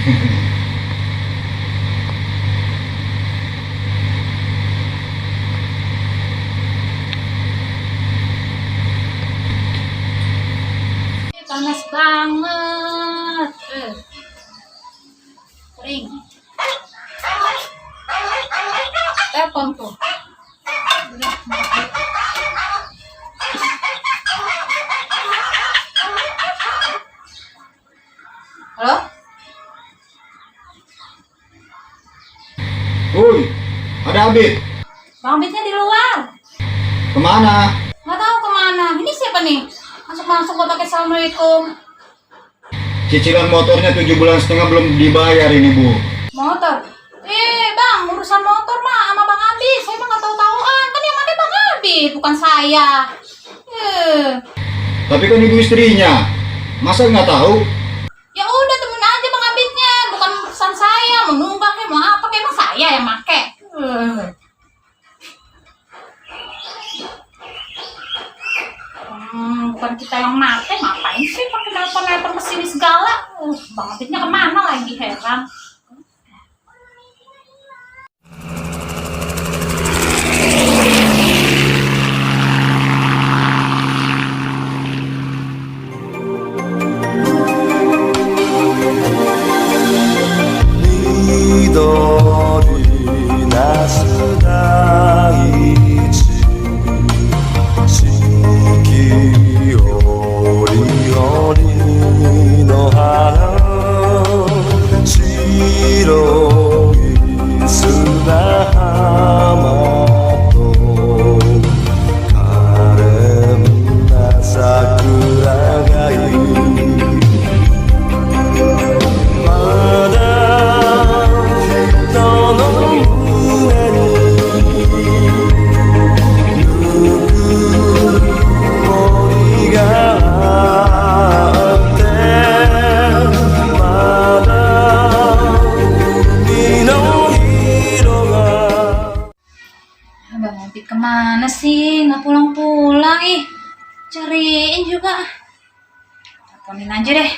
Panas banget. Kering. Telepon tuh. Halo? Woi, ada Abid. Bang Bitnya di luar. Kemana? Nggak tahu kemana. Ini siapa nih? Masuk-masuk kok pakai assalamualaikum. Cicilan motornya 7,5 bulan belum dibayar ini, Bu. Motor? Bang, urusan motor mah sama Bang Abid. Saya mah nggak tahu-tahuan. Kan yang pakai Bang Abid, bukan saya. Tapi kan ibu istrinya. Masa nggak tahu? Ya udah temen aja Bang Abidnya, bukan urusan saya. Mau nunggak kayak mau apa kayak emang saya yang make. Bukan kita yang make, ngapain sih pakai nelpon-nelpon kesini segala? Bang Abidnya kemana lagi, heran. Kemana sih? Nggak pulang-pulang ih. Cariin juga. Teleponin aja deh.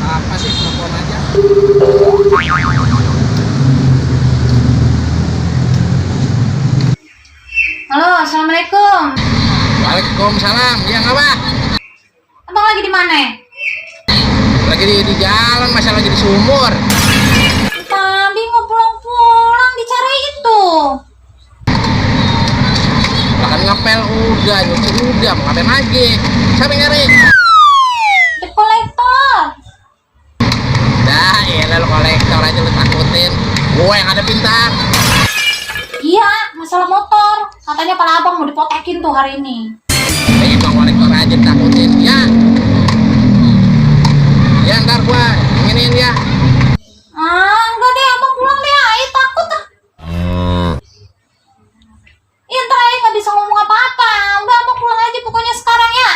Apa sih, telepon aja. Halo, assalamualaikum. Waalaikumsalam. Ya apa? Abang lagi di mana? Lagi di jalan, masa lagi di sumur. Tadi mau pulang-pulang dicariin tuh. Makan ngepel udah, nyuci udah, mau ngapain lagi? Siapa yang nyari? Debt collector. Dah, ya lo kolektor aja lo takutin. Gue yang ada pintar. Iya, masalah motor. Katanya pala abang mau dipotekin tuh hari ini. Ini bang kolektor aja takutin, ya. Ya ntar gua inginin ya. Enggak deh, abang pulang deh. Ayo takut ah. Iya, ntar Ayo nggak bisa ngomong apa-apa. Udah abang pulang aja pokoknya sekarang ya.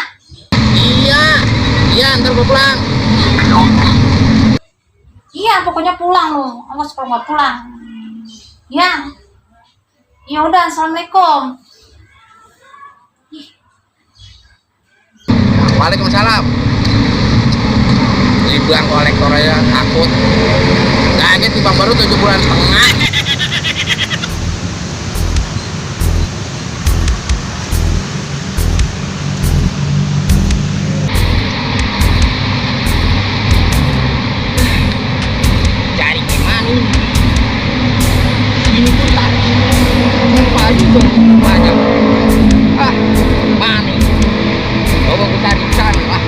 Iya, ntar gua pulang. Iya, pokoknya pulang loh. Awas kalau nggak pulang. Ya. Ya udah, assalamualaikum. Waalaikumsalam. Ini bang kolektor aja takut. Kaget di bang baru 7,5 bulan. Cari gimana? Ini pun tadi. Pagi tuh banyak. Mana? Coba kita cari sana lah.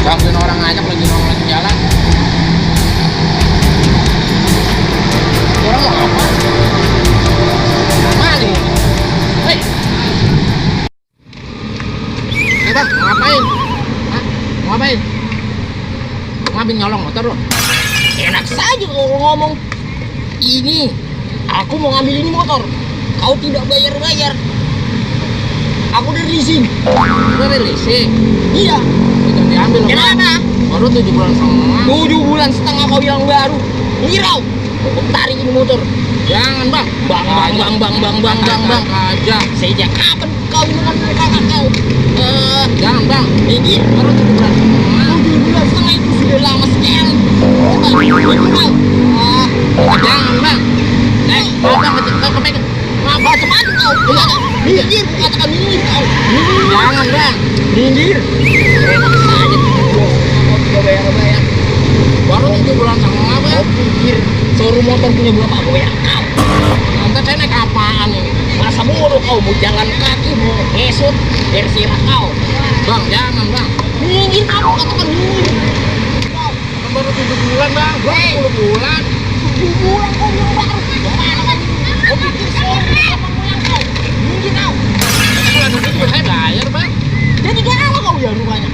Gangguin orang aja lagi nongol di jalan. Orang mau apa? Apa nih? Hei! Bang, mau ngapain? Hah? Mau ngapain? Mau ngapain nyolong motor lo? Enak saja kalau ngomong. Ini, aku mau ngambil ini motor. Kau tidak bayar-bayar. Aku udah leasing. Udah leasing? Iya. Udah diambil. Kenapa? Baru 7 bulan setengah. 7 bulan setengah kau bilang baru. Ngirau. Aku tarik ini motor. Jangan bang. Bang aja. Sejak kapan kau mengambil kakak kau? Jangan bang. Ini baru 7 bulan setengah. 7 bulan setengah itu sudah lama sekali. Coba. Jangan bang. Abang kau kepegang. Macam-macam kau. Minggir, katakan minggir kau. Jangan bang. Minggir. Enak saja. Kau tidak bayar-bayar. Baru 7 bulan setengah bang. Minggir. Showroom motor punya berapa goyang kau? Nanti saya naik apaan ini? Masa bodoh kau mau jalan kaki mau ngesut terserah kau. Bang jangan bang. Minggir kau katakan minggir. Kau baru 7 bulan bang. 10 bulan. 7 bulan kau belum baru. Gimana kan? Kau bikin showroom apa goyang kau? Minggir kau. Kalau ada itu saya bayar bang. Jadi gak apa kau ya rumahnya?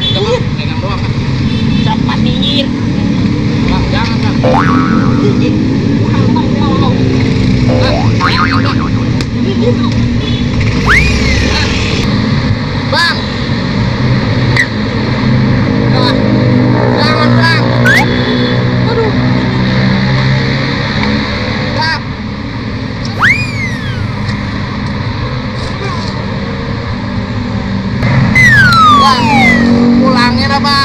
Minggir. Pegang doang kan. Cepat minggir. Bang jangan bang. Minggir. Bang, jangan bang. Aduh, bang. Bang, pulangin apa?